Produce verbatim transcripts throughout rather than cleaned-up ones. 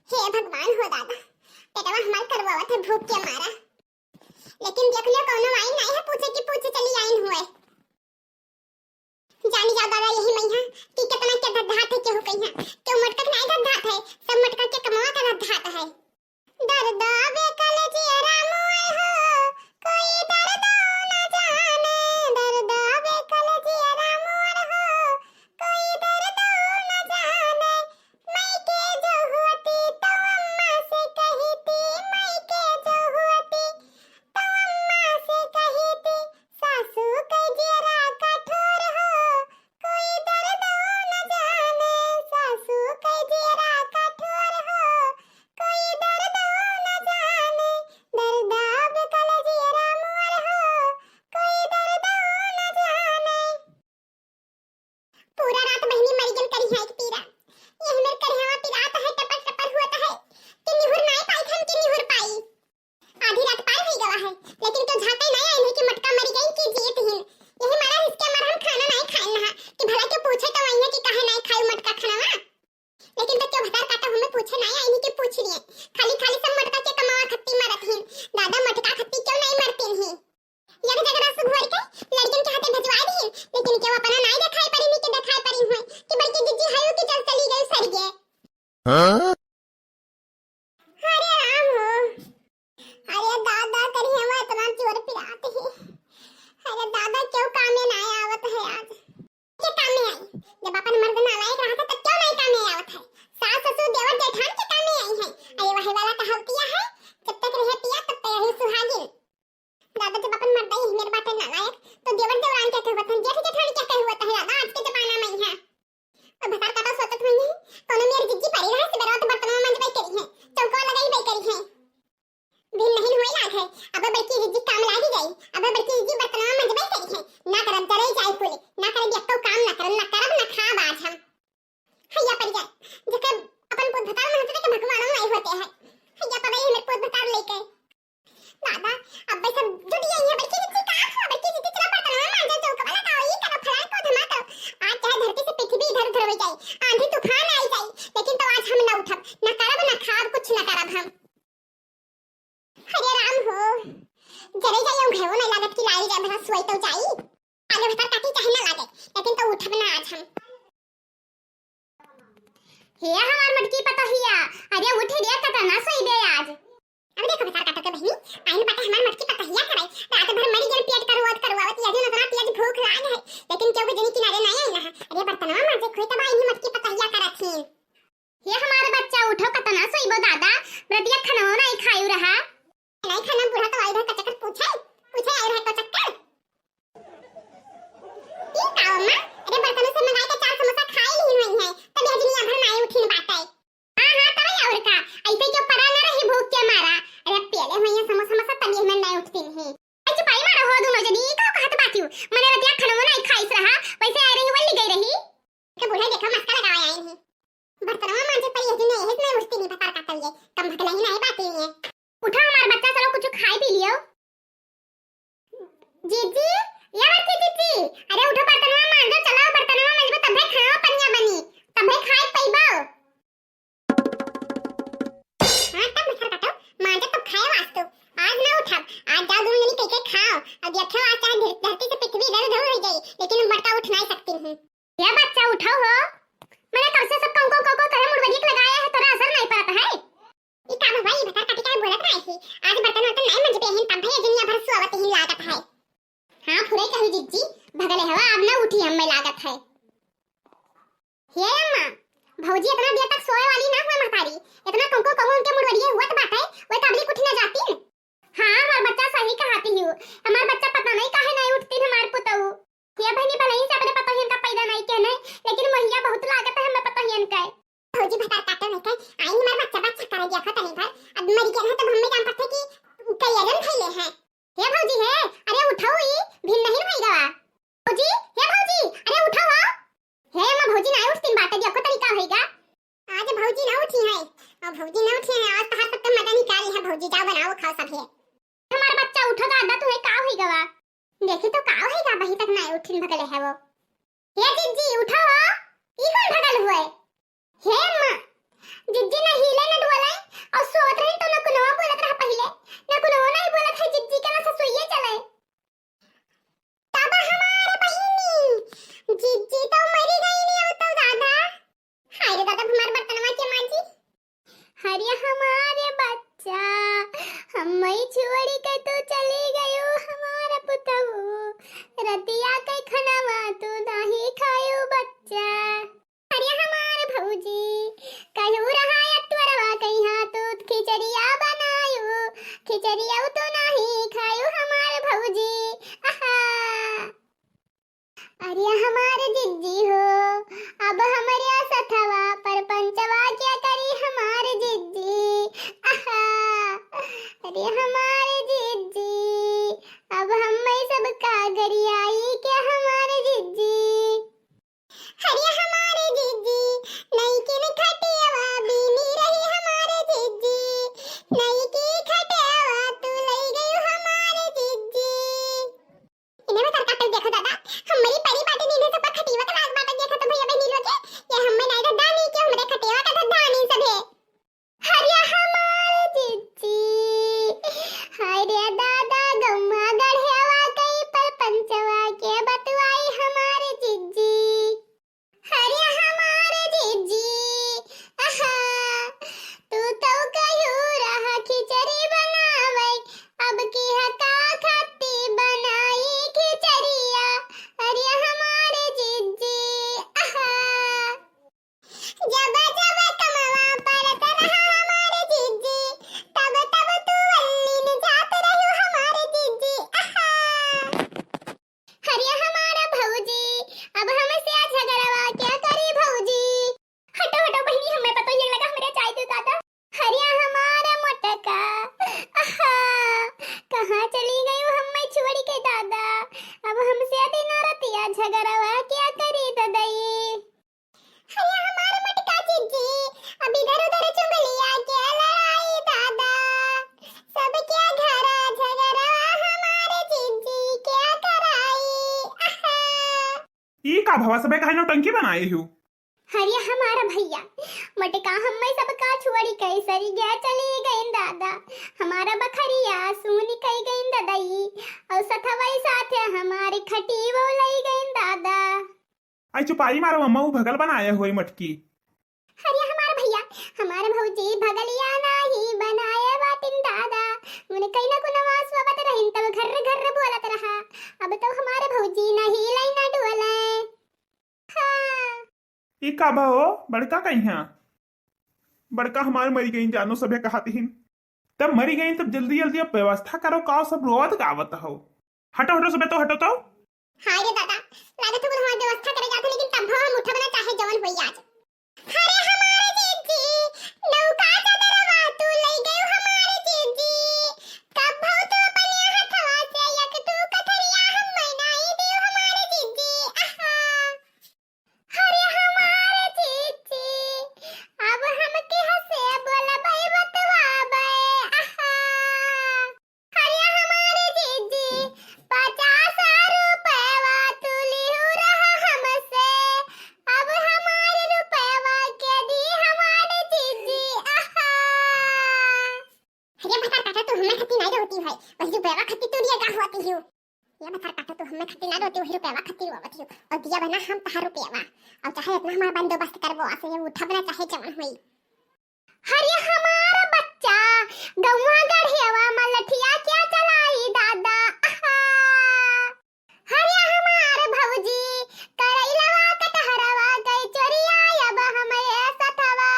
हे भगवान हो दादा, पेटवा हमार करवावत है भूख के मारा। लेकिन देख लियो, कौनो आइन नाहीं है पूछे कि पूछे चली आइन हुए। जानी जाओ दादा यही मइहाँ कि कितना के धधात है केहू कइहाँ। केहू मटका के नाहीं धधात है, सब मटका के कमवा के धधात है। दर्दा बेकल जियरा मुअर हो, कोई दर्द न जाने। दर्दा बेकल जियरा मुअर हो, कोई दर्द न जाने। मइके जो होती तो अम्मा से कहती, मइके जो होती तो अम्मा से कहती, सासू के जियरा कठोर हो, कोई दर्द न जाने। सासू के जियरा कठोर हो, कोई दर्द न जाने। दर्दा बेकल जियरा मुअर हो, कोई दर्द न जाने। पूरा रात बहिनी मरिगन करिहैं एक पीरा। यही मेर करिहवा पिरात है, टपर टपर होत है। कि निहुर नाहीं पाई, हम कि निहुर पाई। आधी रात पार हुई गवा है, लेकिन केहू झाँके नाहीं आइन है कि मटका मरि गई कि जीत हीन। यही मारा हिसके मारा हम खाना नाहीं खाइन रहा कि भला केहू पूछे तो आइन है कि काहे नाहीं खाई मटका खाना। लेकिन तो केहू भतार काटा हमें पूछे नाहीं आइन है कि पूछ लिए। खाली खाली सब मटका के कमावा खत्ती मरत हीन। दादा मटका खत्ती केहू नाहीं मरतीन ही। यग जगना सुघुअर के लड़किन के हाथे भेजवा दीन, लेकिन केहू अपना नाहीं देखाई परिन कि देखाई परिन हुए कि बड़की जिज्जी है कि चल चली गई सरगे। हाँ? अरे राम हो, अरे दादा करिहवा इतना जोर पिरात ही। अरे दादा केहू कामे नाहीं आवत है आज। के कामे आई, जब अपन मर्द नालायक रहा था तब केहू नाहीं कामे आवत है। सास ससुर देवर जेठान के कामे आई है। अरे वही वाला कहावतिया है, जब तक रहे पिया तब तक रहे सुहागिन। दादा जब अपन मर्द ही मेरे बाटे नालायक, तो देवर देवरान क्या कहवत हैं, जेठ जेठान क्या कहवत है दादा आज के जमाना में है। अब भतार काटा सोचत हुई नहीं, कोनो मेरी जिज्जी परी रहे, सिबेरवा तो बर्तनवा मंजबे करी है, चौका लगाई बे करी है। भिन नहीं हुए लाग है, अब बड़की जिज्जी काम लागी जाई, अब बड़की जिज्जी बर्तनवा मंजबे करी है, ना करब जरे जाई कुल, ना करब यक्को काम ना करब, ना करब ना खाब आज हम। हैया पड़ जाए, जेकर अपन पूत भतार महत्व के भगवानों नहीं होते हैं। हैया पड़ गई हमर पूत भतार लेके। दादा, अब सब जुट गई है, बड़की जिज्जी का हो, बड़की जिज्जी चला बर्तनवा मांजो, चौकवा लगाओ, ई करो, फलान को धमा करो। आज चाहे धरती से पृथ्वी इधर उधर हो जाए, आंधी तूफान आई जाए, लेकिन तो आज हम ना उठब, ना करब, ना खाब, कुछ ना करब हम। अरे राम हो, जरे जाई, हम घरो नहीं लागत कि लाई जाए, भला सोई तो जाई। आगे भतार काटी चाहे ना लागे, लेकिन तो उठब ना आज हम। हे हमार मटकी पतोहिया, अरे उठ रे, कतना सोइबे आज। अब देखो भतार काटो के बहिनी, आइन बाटे हमार मटकी पतोहिया करे, रात भर मरी गेल पेट करवावत करवावत, यदि नतना तेज भूख लाग है, लेकिन केहू के जनी किनारे नहीं आइला है। अरे बर्तनवा मांजे खोई तब आइन मटकी पतोहिया करत ही। हे हमार बच्चा उठो, कतना सोइबो दादा, रतिया खनवा नहीं खायू रहा। नहीं खाना बूढ़ा तो आई रहा कचकर पूछे, पूछे आई रहा कचकर। ई का अम्मा? अरे बर्तनों से मंगाई के चार समोसा खाई ली हुई है, तब यह दुनिया भर नाई उठिन बाटे। हाँ, हाँ, तब और का? ऐसे क्यों परा न रही भूख के मारा? अरे पेले हुई है समोसा, समोसा तब ये मन नाई उठती नहीं। ए, चुपाई मारो हो दोनों जनी, ई का कहत बातियो? मने रतिया खनवो नाई खाइस रहा, वैसे आई रही, वल्ली गई रही। के बूढ़ा देखा मस्का लगावा आई नहीं। बर्तनवा मांजे पर यह दुनिया यही से नाई उठती नहीं, भतार काटल ये, कम भकला ही नाई बात ही है। उठा हमार बच्चा, चलो कुछ खाई पी लियो। जीजी, या बड़की जीजी, अरे उठो, बर्तनवा मांजो, चलो बर्तनवा मांजबो, तबे खाओ पनिया बनी, तबे खाए पइबो। हाँ, तब मच्छर काटो, मांजो तब खाए वास्तु। आज ना उठब, आज जाओ दोनों जनी कह के खाओ। अब देखो आज चाहे धर-, धरती से पृथ्वी इधर उधर हो जाई, लेकिन हम बड़का उठ नहीं सकती हूँ। या बच्चा उठो हो, मैंने कब से सब कौं कौं कौं कौं करे मुड़वरिया के लगाया है, तोरा असर नहीं पड़ता है। ई का भवा, ई भतार काटी काहे बोलत रहे ही? आज बर्तन वर्तन नाई मंजबे हिन, तब भैया दुनिया भर सोवत ही लागत है। हाँ, फुरई कहू जिज्जी, भगले हवा, अब ना उठी हमें लागत है। हे अम्मा, भौजी इतना देर तक सोए वाली ना हुआ महतारी, इतना कौं कौं कौं उनके मुड़वरिये हुआ तो बात है, वह तबली उठ ना जाती। हाँ, हमार बच्चा सही कहाती हूँ, हमार बच्चा पता नहीं काहे नहीं उठती हमार पुतऊ। ये बहनी भले ही से अपने पतोहियन का पैदा नहीं कहने, लेकिन मोहिया बहुत लागत है हमें पतोहियन का। भौजी भतार काटो नहीं कहे, आई हमार बच्चा बच्चा करे दिया खो तनी भर, अब मरी गया है तब हमें जान पड़ते कि कई अजन खैले हैं। हे भौजी हे, अरे उठाओ ई, भिन नहीं होई गवा। भौजी, हे भौजी, अरे उठाओ हो। हे अम्मा भौजी ना उठतीन बाटे दिया खो तनी का होई गा। आज भौजी ना उठी है, और भौजी ना उठी है, आज तहार सब तो मजा निकाल है भौजी, जाओ बनाओ खाओ सब है। हमार बच्चा उठो दादा, तुम्हें का होई गवा? देखी तो का होई गा, अबही तक ना उठिन भगले है वो। हे जिज्जी, उठो हो। ई कौन भगल हुए? हे अम्मा, जिज्जी ना हिले ना डुअल अब हवा सबे काहे नौटंकी बनाए हो? अरे हमारा भैया, मटका हम्मे सबका छोड़ी के सरिगे चली गईन दादा। हमारा बखरिया सून कई गईन ददई, और सथवई साथे हमारे खटीवो लई गईन दादा। आई चुपाई मारो अम्मा, ऊ भगल बनाए होई मटकी। अरे हमारा भैया, हमारा भौजी भगलिया नाही बनाए बाटिन दादा। उनके न कुनवा सोवत रहिन तब घर घर बोलत रहा। अब तो हमारे भौजी नहीं लई ना डोले। हाँ। ई का भा हो, बड़का कइहाँ? बड़का हमार मरी गईन जानो, सभे कहत हिन। तब मरी गईन तब जल्दी जल्दी अब व्यवस्था करो, का सब रोवत गावत हो? हटो हटो सभे तो, हटो तो। हाय रे दादा, लागत है कुल हमार व्यवस्था करे जात है, लेकिन तब हम उठब ना चाहे जवन होई आज। अरे हमारे जीजी, नौका चादरवा तू लई गयो हमारे जीजी। कब भौ तू अपने हथवा से एक तू कथरिया हम मनाई देव हमारे जीजी। आहा। अरे हमारे जीजी, अब हम केहसे बोलबै बतवाबै। आहा। अरे हमारे जीजी, पचास रुपयवा तू लिहू रहा हमसे, अब हमारे रुपयवा के दी हमारे जीजी। आहा। अरे भतार काटा, तू हमें खती नहीं रोती है, वही रुपयवा खती तू दिया का होती हो। ये भतार काटा, तू हमें खती ना रोती, वही रुपयवा खती रोवत हो। और दिया बना हम तहार रुपयवा, और चाहे इतना हमारा बंदोबस्त करबो, ऐसे ये उठब ना चाहे जवन होई। अरे हमार बच्चा, गौवा गढ़ियावा में लठिया क्या चलाई दादा। आहा। अरे हमार भौजी, करैलवा कटहरवा गई चोरिया, अब हमरे सथवा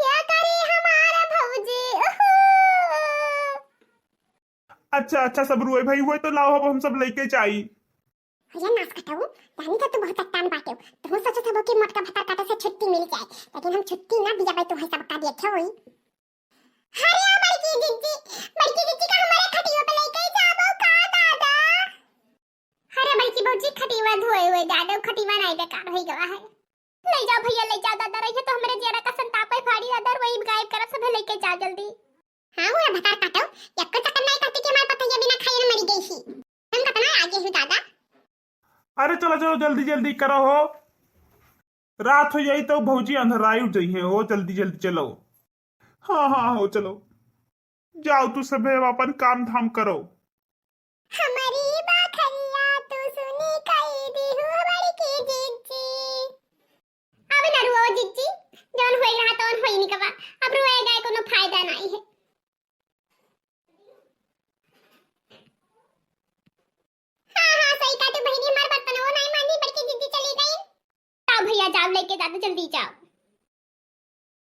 क्या करी हमार भौजी। उहू। अच्छा अच्छा, सब रुए भाई हुए तो लाओ, अब हम सब लेके जाई। अरे नास कटाऊ, जानी तो तू बहुत अट्टान बाटे। तू सोचत हबो कि मोटका भतार काटे से छुट्टी मिल जाए, लेकिन हम छुट्टी ना दिया भाई, तुम्हें सबका देखे होई। अरे बड़की जिज्जी, बड़की जिज्जी का हमारे खटियो पे लेके जाबो का दादा? अरे बड़की भौजी, खटिवा धोए हुए जादो, खटिवा नहीं बेकार होई गवा है। ले जाओ भैया, ले जाओ दादा, रहिए तो हमरे जियरा का संताप है फाड़ी दादा, वही गायब करा, सभे लेके जाओ जल्दी। हाँ हुआ भतार काटो, यक्को चक्कर नहीं करती कि हमारे पतैया बिना खाए न मरी गई ही। हम कतना आगे हूँ दादा। अरे चलो चलो, जल्दी जल्दी करो हो, रात हो जाई तो भौजी अंधराई उठ जाई है हो, जल्दी जल्दी चलो। हाँ हाँ हो चलो, जाओ तू सभे अब अपन काम धाम करो। हमारी बाखरिया तू सुनी कई दिहु बड़की जिज्जी। अब न रुओ जिज्जी, जौन होई रहा तौन होई निकवा, अब रोए गए कोनो फायदा नहीं है। हाँ हाँ सही कहा तू बहिनी, हमार बचपनवा नहीं मानी, बड़की जिज्जी चली गई। जाओ भैया जाओ, लेके जाओ जल्दी जाओ।